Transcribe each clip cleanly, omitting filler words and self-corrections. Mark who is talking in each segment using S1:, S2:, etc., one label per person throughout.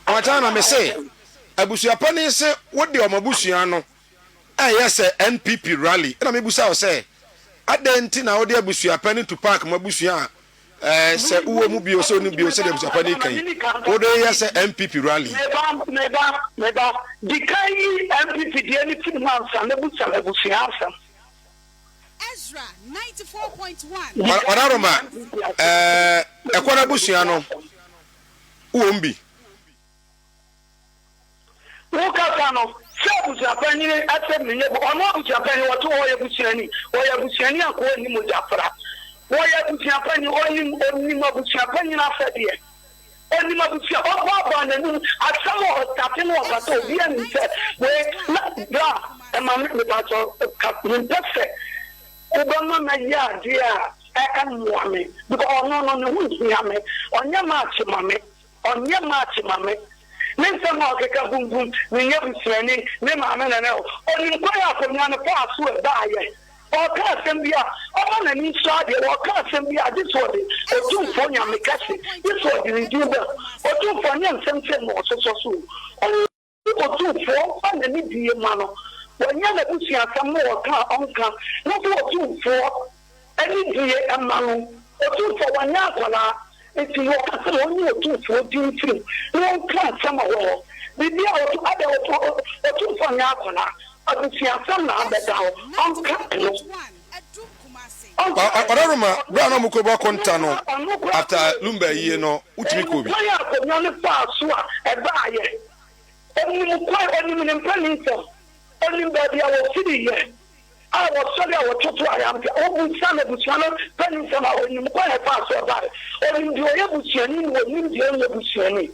S1: Mama China, me se abusuapanin se wode ɔmo abusua no ɛyɛ sɛ NPP rally, ɛna mebusa wo sɛ adɛn nti na wode abusuapanin Tupac mo abusua a sɛ wowɔ mu bio, sɛ wonim bio, sɛdeɛ abusuapanin kan yi wode yɛ sɛ NPP rally?
S2: Meba, meba, meba. Di kan yi NPP deɛ ne firi mu ansa na busa abusua asɛm.
S1: Ɔdaroma, ɛkɔ no abusua no wowɔ mu bi?
S2: Wokasa no sɛ abusuapanyin asɛm menyɛ bu. Ɔno abusuapanyin wɔte hɔ, ɔyɛ busuani, ɔyɛ abusuani a kò ɔnni mogya fra. Wɔyɛ abusuapanyin, ɔnim abusuapanyin afɛdeɛ, ɔnim abusua. Ɔbɔ aba n'anum asɛm a ɔsate no, ɔkasa obi anim sɛ wei na bra ɛma me mepakyɛ ka. Mempɛ sɛ wobɛma ma yɛ adeɛ a ɛmmoa me, because ɔno no ne ho nhia me. Ɔnyɛ maakye ma me, ɔnyɛ maakye ma me. Ne nsɛm a ɔkeka bumbum, menyɛ busuani, me maame nana o. Ɔnim kwan a akonnwa no faa so ɛbaayɛ. Ɔka asɛm bi a ɔma n'ani nsɔ adeɛ. Wɔka asɛm bi a gye sɛ ɔde Otumfoɔ Nyame kɛse, gye sɛ ɔde ne din bɛ Otumfoɔ. Nyɛ nsɛm sɛ na ɔsosɔ so o. Ɔne Otumfoɔ ɔmfa n'ani die ma no. Wɔnyɛ n'abusuasɛm no, wɔka a ɔnka na sɛ Otumfoɔ ani die ma no. Otumfoɔ wɔnyɛ akwadaa nti wɔka sɛ ɔnye Otumfoɔ din firim na wɔnka asɛm a wɔ hɔ biribi a ɔtu ada. Otumfoɔ nyɛ akwadaa. Abusuasɛm na abɛda hɔ, ɔnka no.
S1: Ɔdaroma, berɛ a na ɔmokɔbu akonta no after Lumba yie no, wotumi kɔɔ bi?
S2: Kwan a akonnwa no faa so a ɛbaayɛ, ɔnim kwan, ɔnim ne mpanin nsɛm, ɔnim baabi a wɔfiri yɛ a wɔsɔre a wɔtoto ayampia. Wobusa no abusua no panin nsɛm a, ɔnim kwan a ɛfaa so ɛbaayɛ. Ɔnim deɛ ɔyɛ busuani na ɔnim deɛ ɔnyɛ busuani.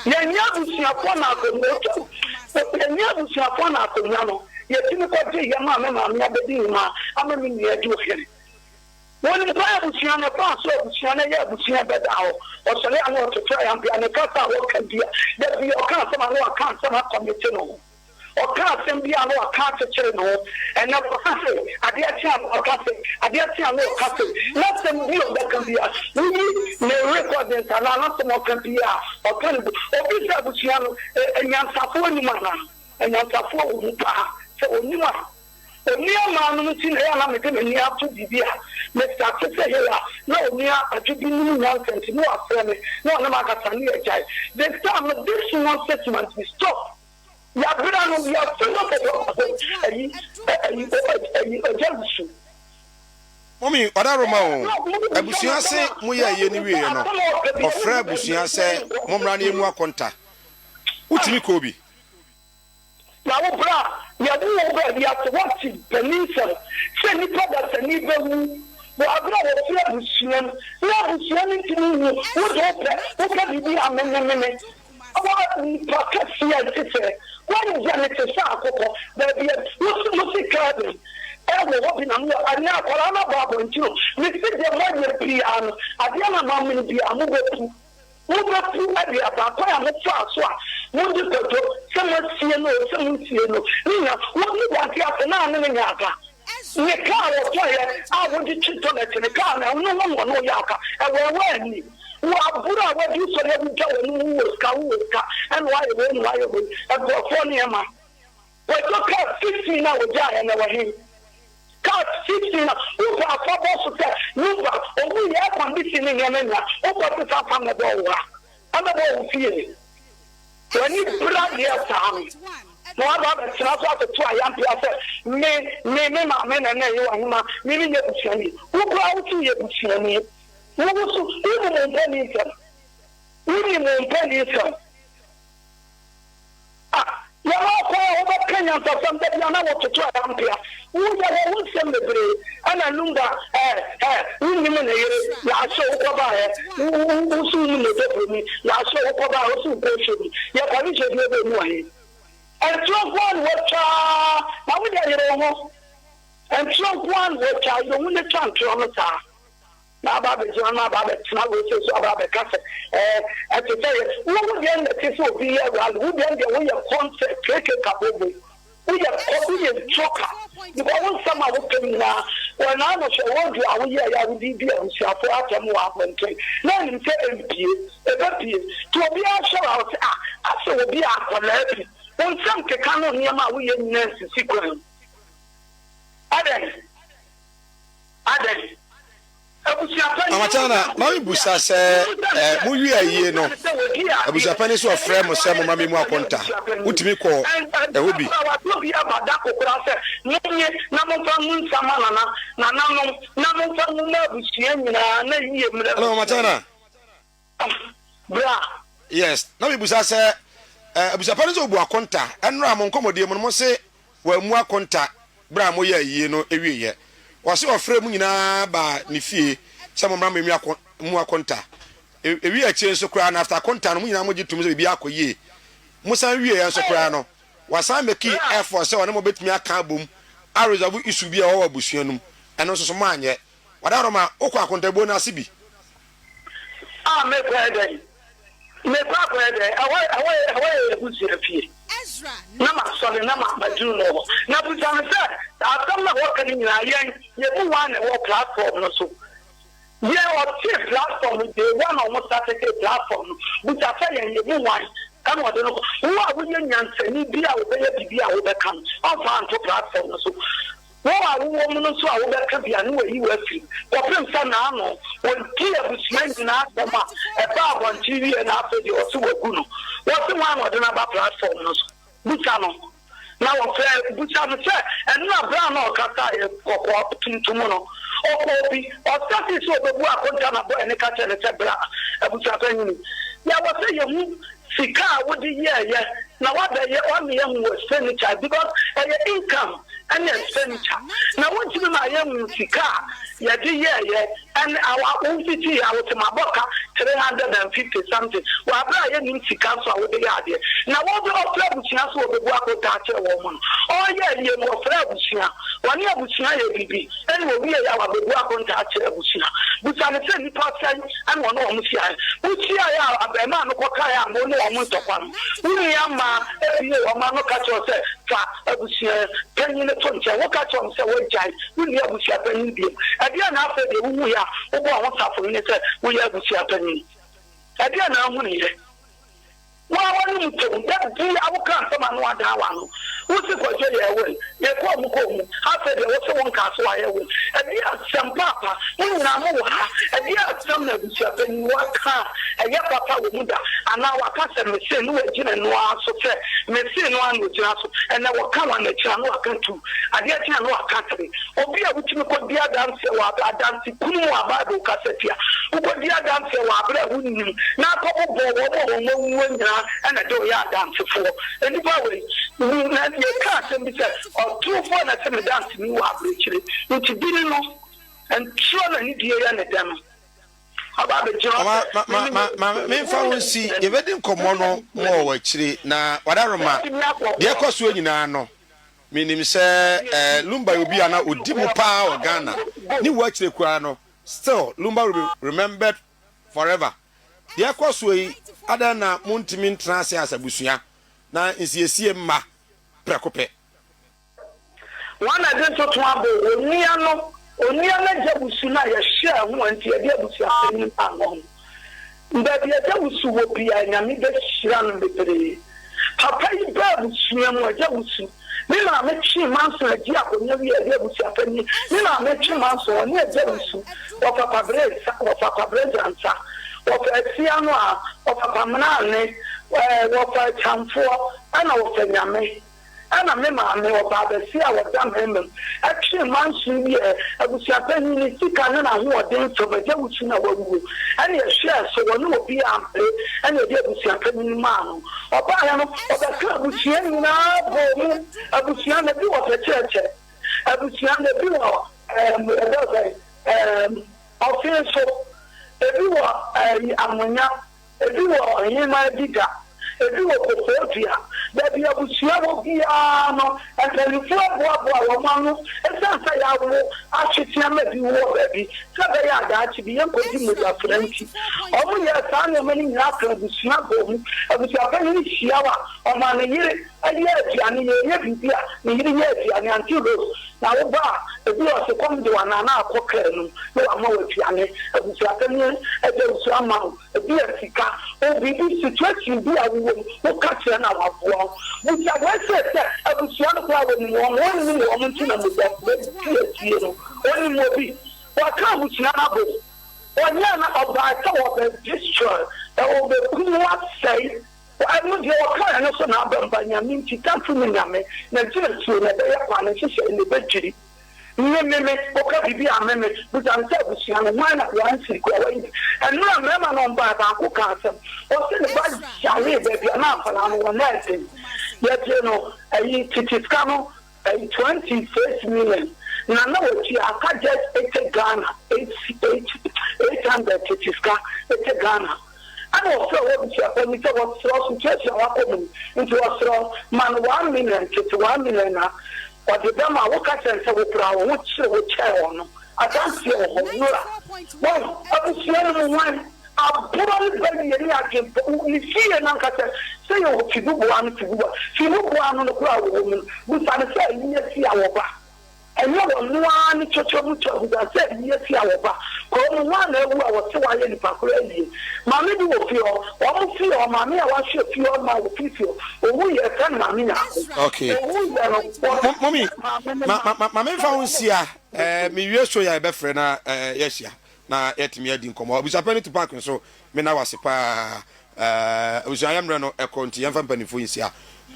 S2: Yɛnyɛ abusuafoɔ na akonnwa otu, yɛnyɛ abusuafoɔ na akonnwa no yɛtumi kɔgye yɛ maa me maame abɛdi hema ama me nua adi ɔhene. Wɔnim kwan abusua no ɛfaa so abusua no ɛyɛ abusua bɛda hɔ. Ɔsɔre a na ɔtoto ayampia. Ne kasa a wɔka bia da bi, ɔka asɛm a na waka asɛm akɔmete no ho. Ɔka asɛm bi a na waka akyekyere ne ho. Ɛnɛ wɔka se adeɛ kye a na ɔka se adeɛ kye a na ɔka se n'asɛm bi a ɔbɛka bi a, woyi ne recordings anaa n'asɛm ɔka bi a ɔka no, obi sɛ abusua no anyansafoɔ nim anaa anyansafoɔ wɔ mu paa sɛ onim a onua maa no nti na ɛyɛ a na mede m'ani ato biribi a mesate sɛ hei a na onua adwo bi nim nyansa nti na wafrɛ me na ɔne me akasa ne yɛgyae. This time no, this nonsense must be stop. Yabra no, yɛafɛ no pɔpɔpɔ ayi ayi ayi ɔgya wusu.
S1: Mɔmi ɔdaroma o, abusua se moyɛ ayie no wieɛ no, ɔfrɛ abusua sɛ mommra no yɛmu akonta. Wotumi kɔɔ bi?
S2: Na wo bra yɛwo wo baabi ase, woate panin nsɛm sɛ nnipa dasani bɛwu wɔ abere a wɔfiri abusua mu na abusua no ntumi nwu. Wode wopɛ wopɛ biribi a memememe wɔ nipa kɛseɛ a ɛte sɛ woayɛ ne te sɛ akokɔ baabi a wosi mo si cabin ɛwɔ hɔ bi na mo ɛnɛ akwaraa no abɔ abɔnten o. Mesi deɛ moayɛ biara no, adeɛ na moamene biara, mobɛpu, mobɛpu ɛde aba. Kwan a mofaa so a mode Kwadwo sɛ moasie no o, sɛ monsie no ne nya wode wante ase na ane ne nya aka. Ne kaa wɔtɔeɛ a wode twe toilet ne kaa no, ɛno ho na ɔno yɛ aka ɛwɔ ɛwɔ ani wɔ aboro a wadi sɔre a wogya w'anim. Wowɔ sika, wowɔ sika ɛna wayɛ wei na wayɛ wei nkurɔfoɔ nneɛma. Kwadwo kaa 15 a wɔgyaeɛ na wɔ he? Kaa 15 a wokɔ afa bɔ so sɛ Lumba ɔwu yɛ air condition ne nneɛma nyina wokɔ sesa fa mɛbɔ wo ha, ɛmɛbɔ wo fie. W'ani bra deɛ saa no na waba abɛtena so atoto ayampea sɛ me maame na ɛna ɛyɛ w'ahema. Me menyɛ busuani. Wo koraa wo so yɛ busuani. Wo wo so wonim wo mpani nsɛm, wonim wo mpani nsɛm a yɛma kwan a wobɛka nyansasɛm da bia na wɔtoto ayampea. Woyɛ wɔ wo nsɛm bebree ɛna Lumba ɛ ɛ wonim ne yere yɛahyɛ wokɔbaeɛ. Wo so wonim ne dɔbroni yɛahyɛ wokɔbaeɛ. Wo so wokɔhwɛ bi yɛkɔhwehwɛ bi ɛbɛ mu ahe ɛntorɔ nko a na wɔatwaa na wode yere wo ho. Ɛntorɔ nko a na wɔatwa yere wo ne twa ntorɔ no saa na aba abɛgyina na aba abɛtena wei sɛ so aba abɛka sɛ ɛte sɛ yɛ wo deɛ na ɛte sɛ obi yɛ rally. Wo deɛ deɛ woyɛ concert keke kabobo, woyɛ kɔ, woyɛ ntoka because wo nsɛm a wopɛ nyinaa wɔnaa no. Hwɛ wɔdu a woyɛ yɛ a wode di abusuafoɔ atɛm wɔ abɔnten na anim sɛ ɛmpie, ɛbɛpie nti obiara hwɛ wɔ a wɔsɛ ah. Asɛ obi a akwadaa bi, wo nsɛm keka no nneɛma a woyɛ nyinaa nsisi kwan mu. Adɛn? Adɛn? Abusuapanin
S1: Mama Chana, ma me busa sɛ eh, mo wie ayie no, abusuapanin so ɔfrɛ mo sɛ mo ma me mu akonta, wotumi kɔ ɛhɔ bi?
S2: Wato bi aba da kokora sɛ monye na momfa ngu nsa ma nana, nananom, na momfa ngu ma abusua nyinaa na yie mmra
S1: Hello, Mama
S2: abusua mu.
S1: Chana.
S2: Bra.
S1: Yes, na me busa sɛ eh, abusuapanin sɛ obu akonta, ɛnora mo nkɔmɔdie mu no mo se Wammu akonta berɛ a moyɛɛ ayie no wieeɛ. Ɔse ɔfrɛɛ mo nyinaa baa ne fie sɛ mommra mmu akonta. Ɛwiee akyire nso koraa no, after akonta no, mo nyinaa mogye toom sɛ biribiara akɔ yie. Mosan wieeɛ nso koraa no, wasan mekii effort sɛ ɔne mo bɛtumi aka abom a resolve issue bi a ɛwɔ wɔ abusua no mu. Ɛno nso so moanyɛ. Wadaroma, wokɔ akontabuo no ase bi?
S2: A mekɔɛ dɛn? Mekɔ akɔyɛ dɛn? Ɛhɔ, ɛhɔ, ɛhɔ yɛ y'abusua fie. Na masɔre na ma, maduru no hɔ. Na bisa no sɛ, asɛm no a wɔka no nyinaa, yɛn, yɛn mu hwan na ɛwɔ platform no so? Yɛn, ɔtee platform no, day one a wɔn startetee platform no, bisa sɛ yɛn, yɛn mu hwan ɛna ɔde no kɔ? Wo a woyɛ nyansani bi a wobɛyɛ biribi a wobɛka no, ɔmfa nto platform no so. Wo a wowɔ mu no nso a wobɛka bi a, ne wɔayi wo afiri mu, kɔpem sɛ n'ano wɔdii abusua nyinaa asɛm a ɛbaa abɔnten wieɛ na afei deɛ wɔse wɔagu no. Wɔse hwan na ɔde no aba platform no so? Bisa no. Na wɔfrɛɛ bisa no sɛ ɛnora berɛ a na ɔkasaeɛ kɔkɔɔ tuntum no, ɔkɔɔ bi, ɔstartee sɛ ɔbɛbu akonta na boy no ka kyerɛɛ no sɛ bra abusuapanyini, yɛwɔ sɛ yɛhu sika a wode yɛɛyɛ na wabɛyɛ wama yɛahu wɔ expenditure because ɛyɛ income ɛne expenditure na wontumi ma yɛnhu sika a yɛde yɛɛyɛ ɛne awa womfiti yɛ a wote mabɔ ka 350 something wɔ abere a yɛnnim sika nso a wode yɛ adeɛ na wode ɔfrɛ abusua so wɔbɛbu akonta akyerɛ wɔn mu no ɔyɛ yie no wɔfrɛ abusua wɔne abusua yɛ biribi Ɛnna owiei a wabebu akontaa akyerɛ abusua. Bisa no sɛ nnipa sɛn na ɔne wɔn hyiae. Wohyiae a abarimaa no kɔkae a mo ne wɔn ntɔkwa no, wo nua mmaa buee wɔn ano ka kyerɛɛ wo sɛ, 'Fa abusua panyin no to nkyɛn. Woka kyerɛɛ wɔn sɛ woagyae, wunni abusua panyin bio. Ɛdeɛn na afei deɛ wuhui a wobɔɔ ho safohene sɛ woyɛ abusua panyin? Ɛdeɛn na wohunuiɛ? Wo ara w'anom toom, da biara woka asɛm a na woadan w'ano. Wose Kwadwo yɛɛ will, yɛkɔɔ mu kɔɔ mu, afei deɛ wose wonkaa so wayɛ will. Ɛdeɛn asɛm paapa, mo nyinaa mowɔ ha, ɛdeɛn asɛm na abusuapanin waka a ɛyɛ papa wɔ mu da? Anaa waka sɛ mese na wagyina ɛno ara so sɛ mese no ara na ɔgyina so. Ɛnnɛ wɔka one akyire a na waka two, adeɛ kye a na waka three. Obi a wotumi kɔdi adanseɛ wɔ aberɛ adansekunumu a Bible kasa tia, wokɔdi adanseɛ wɔ aberɛ a wonnim na akɔbobɔ wɔn a wɔn awuo nyinaa na ɛde wo yɛ adansefoɔ. Nnipa wei, na yɛka asɛm bi sɛ, ɔtorofoɔ na ɛsɛ me danseni wɔ aberɛkyire, nti bini no, ntorɔ na ne die yɛ ne dɛ no. Aba abɛgyina hɔ
S1: Ma,
S2: sɛ,
S1: ma,
S2: me
S1: ma,
S2: ne
S1: ma, ma memfa wo nsi, yɛbɛdi nkɔmmɔ no more wɔ akyire, na Wadaroma,
S2: Mɛtumi akɔ
S1: deɛ ɛkɔ soɔ nyinaa no, Menim sɛ eh, Lumba yɛ obi a na ɔdi mu paa wɔ Ghana. Ne wu akyire koraa no, still Lumba will be remembered forever. Deɛ ɛkɔ soɔ yi, adɛn na montumi ntena ase as abusua na nsiesie mma prɛko pɛ?
S2: Hwan na ɛde ntoto abɔ onua no? Onua no agya wusu no a yɛhwɛɛ ho a nti yɛde abusua panyin maa no no. Baabi agya wusu wɔ biara Nyame bɛhyira no bebree. Papa yi baa abusua mu agya wusu. Me maame twee manson agye akonya wie ɛde abusua panyin. Me maame twe manson ɔne agya wusu. Wɔfa kwabrɛ nsa, wɔfa kwabrɛ gyansa, wɔfa asia no a, wɔfa kwamena ane, ɛɛ wɔfa akyamfoɔ ɛna wɔfa Nyame. Ɛna me maame, ɔbaabasia a ɔda mmarima mu, twee manson bi a abusuapanyin ne sika ne n'ahoɔden fam agya wusu na wawuo. Ɛna yɛhwɛɛ so, wɔne obi ampere, ɛna yɛde abusuapanyin maa no. Ɔbaeɛ no, ɔbɛkaa abusua nyinaa bɔɔ mu. Abusua no, ebi wɔ Pɛkyɛɛkyɛ, abusua no, ebi wɔ ɛɛm, yɛfrɛ no sɛn, ɛɛm, Ɔfee so, ebi wɔ ɛyi, Amonya. Ebi wɔ ɔhemmaa adida, ebi wɔ koforidua. Baabi a abusua wɔ biara no, mpanimfoɔ boaboa wɔn ano ɛsiane sɛ yɛawo ahwete ama bi wɔ baabi sɛ ɛbɛyɛ a daakye bi yɛnkɔdi mogyafra nti. Wɔyɛɛ saa nneɛma no nyinaa kaa abusua bɔɔ mu. Abusuapanin hyia a, ɔma ne yere yɛ aduane. Yɛreyɛ biribi a, ne yere yɛ aduane. Auntie Rose. Na wo ba a, ebi wɔ hɔ sukɔm de wo anaa na akɔ kaa no mu na wama wo aduane, abusuapanin de nsuo ama wo, ebi yɛ sika, wo biribi situation bi a wowɔ mu woka kyerɛ no a waboa wo. Busa wei sei sɛ abusua no koraa wɔnim wɔn, wɔnnim wɔn nti na mogya di akyire no, wɔnim obi, waka abusua no abom, ɔnyɛɛ na ɔbaa sɛ ɔbɛ destroy, ɔbɛkum wo asɛe. Ɛno deɛ ɔkaeɛ no so na aba mu, ba Nyame nti, tamfo ne Nyame, N'agyinatuo na ɛbɛyɛ kwa, Ne nhyehyɛe na ɛbɛdwiri. Me, me, me, woka biribi a me, me, bisa no sɛ abusua no, hwan na wansiri koraa, wayi bi. Ɛnora mmarima no ɔmbaeɛ, baako kaa asɛm, ɔse ne ba yaree baabi a na akwadaa no wɔ na ɛden, yɛgyee no ayi tete sika no Ɛyɛ 26 million na na watua aka just ete Ghana eight eight 800 tete sika ete Ghana ɛna ɔfrɛ wɔ abusuapanyin sɛ wɔsrɛ situation a wakɔ mu no nti ɔsrɛ ma no 1 million tete 1 million na ɔde bɛma wo ka kyerɛ no sɛ wo koraa wo ho kyere wo kyɛn ɔno adanseɛ wɔ hɔ nwura wɔn abusua no mu hwan Aborɔ no ba wie ne adwen pa ne fie no ankasa sɛ yɛwɔ fibuboa ano fibuboa fibuboa ano no koraa wɔwɔ mu no busa no sɛ ayi asi a wɔba ɛnyɛ wɔno ara ne twɔtwɔ mu tɔ busa no sɛ ayi asi a wɔba kuro mu hwan na awu a wɔse wayɛ nipa koro ayie maame bi wɔ fie hɔ wɔn fie hɔ maame a wahwɛ fie hɔ ma wɔ fie fie hɔ owu yɛ ɛfɛ no maame nyaako
S1: Okay.
S2: owu yɛ no wɔse
S1: Mɔmi,
S2: maame ne
S1: ma
S2: ma
S1: ma ma ma memfa wo nsia. Eh, mewie so yɛ a yɛbɛfrɛ na eh, yɛahyia. Na yɛatumi adi nkɔmmɔ. Abusuapɛn Tupac nso, meda wo ase paa. Eh, abusua yɛ mmerɛ no ɛkɔ nti yɛmfa mpanimfoɔ nhyia.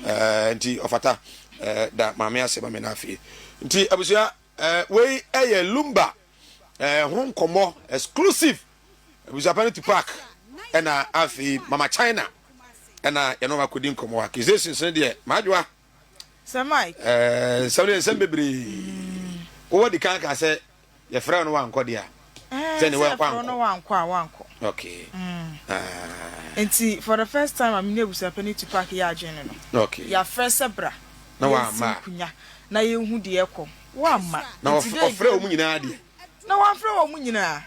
S1: Eh, nti ɔfata eh, da maame ase ma me na afei. Nti abusua, eh, wei ɛyɛ Lumba eh, ho nkɔmmɔ exclusive. Abusuapɛn Tupac ɛna afei Mama China ɛna yɛne wɔn akɔdi nkɔmmɔ. Accusations no deɛ, madwoa.
S3: Sir Mike.
S1: Eh, nsɛm no yɛ nsɛm bebree. Wowɔ di kan ka sɛ yɛfrɛ no wankɔ deɛ a.
S3: Eh,
S1: Sɛ ne
S3: sɛ yɛfrɛ no wankɔ a wankɔ.
S1: Okay.
S3: Ah. Nti for the first time a me ne abusuapɛni Tupac yɛ adwene no no.
S1: Okay.
S3: Yɛafrɛ sɛ bra.
S1: Na
S3: Yɛnsi
S1: wamma.
S3: nkunya na yɛnhu deɛ ɛkɔ. Wamma.
S1: Na
S3: Nti dɛ
S1: ɔfrɛ wɔn nyinaa deɛ.
S3: Na wamfrɛ wɔn nyinaa.